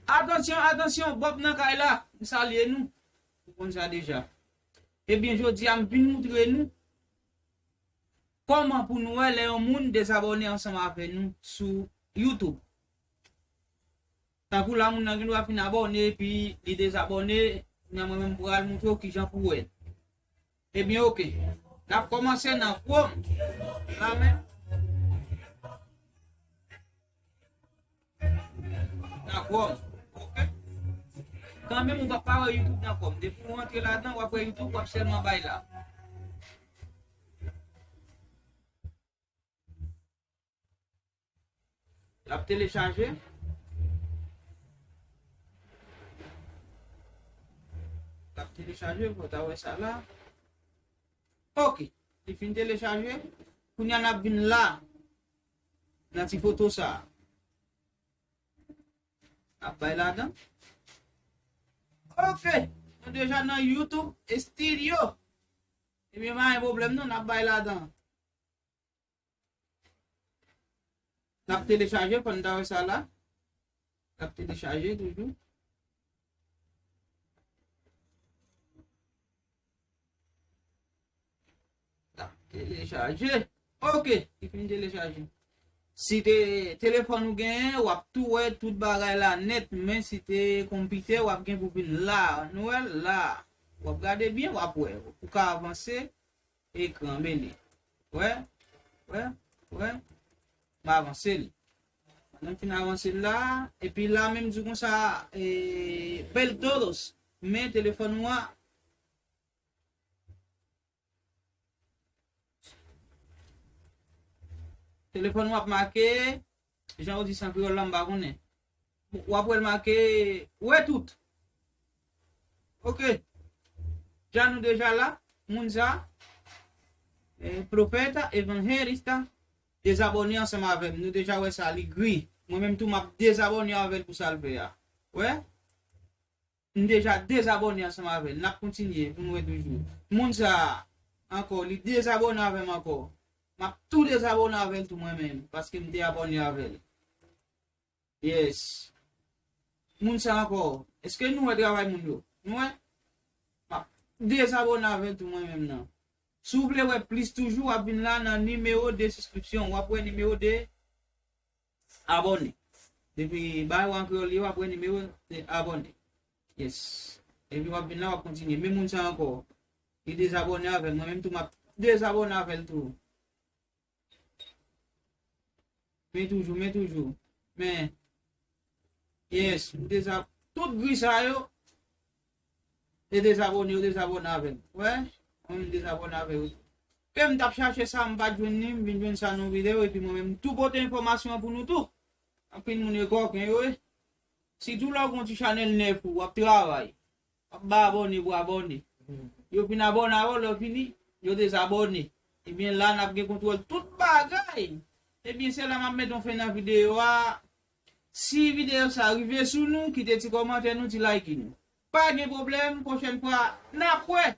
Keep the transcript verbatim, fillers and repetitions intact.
Atansyon, atansyon, Bob nan kay la. M salye nou. Ou konn sa deja. Ebyen, jodi a, m vin moutre nou kòman pou nou wè lè yon moun dezabòne ansanm avè nou sou YouTube. Tankou la, moun nan gen dwa fin abòne, epi li dezabòne, kounye a mwen menm m pral moutre w kijan pou wè l. Ebyen, oke. N ap kòmanse nan Chrome. La menm. Nan Chrome. Oke. Kanmenm, ou p ap pa wè YouTube nan Chrome. Depi ou rantre ladan, w ap wè YouTube, w ap sèlman bay la. L ap telechaje. L ap telechaje, fò ta wè sa la. Oke. Li fin telechaje. Kounye a n ap vin la. Nan ti foto sa. N ap bay ladan. Oke. Nou deja nan YouTube Studio. Ebyen, pa gen pwoblèm non, n ap bay ladan. L ap telechaje, fò n ta wè sa la. L ap telechaje toujou. L ap telechaje. Oke, li fin telechaje. Si te telefòn ou genyen, w ap tou wè tout bagay la nèt, men si te konpitè, w ap gen pou vin la. Nou wè l la. W ap gade byen, w ap wè. Ou ka avanse. Ekran, men li. Wè, wè, wè. M avanse l. Pandan m fin avanse l la, epi la menm di konsa, e, bel todos. Men telefòn ou a, telefòn ou ap make, jan yo di sa an kreyòl la, m pa konnen. W ap wè l make, wè tout. Oke. Jan nou deja la, moun sa, eh, profeta, evangelista, dezabòne ansanm avè m. Nou deja wè sa, li gri. Mwen menm tou, m ap dezabòne avè l pou sa l fè a. Wè? M deja dezabòne ansanm avè l. N ap kontinye pou n wè toujou. Moun sa a, ankò, li dezabòne avè m ankò. M ap tou dezabòne avè l tou mwen menm, paske m te abòne avè l. Yes. Moun sa ankò, èske nou wè travay moun yo? Nou wè? M ap dezabòne avè l tou mwen menm nan. Si w vle wè plis toujou, w ap vin la nan nimewo de sibskripsyon, w ap wè nimewo de abòne. Depi bay w an kreyòl li, w ap wè nimewo de abòne. Yes. Epi w ap vin la, w ap kontinye. Men moun sa ankò, li dezabòne avè l. Mwen menm tou, m ap dezabòne avè l tou. Men toujou, men toujou. Men, yes, m deza-, tout gri sa yo, e dezabòne, yo dezabòne avè m. Wè, mwen m dezabòne avè yo. Ke m t ap chache sa, m pa t jwenn li, m vin jwenn sa nan videyo, epi mwen menm, m tou pote enfòmasyon an pou nou tou. Anpil moun yo kòken yo, wi. Sitou lè w gon ti chanèl nèf ou w ap travay. W ap ba abòne pou abòne. Yo fin abòne avè w, lè w fini, yo dezabòne. Ebyen, la n ap gen kontwòl tout bagay. Ebyen, se la m ap met yon fen nan videyo a. Si videyo sa rive sou nou, kite ti kòmantè nou, ti like nou. Pa gen pwoblèm, pwochèn fwa, n ap wè.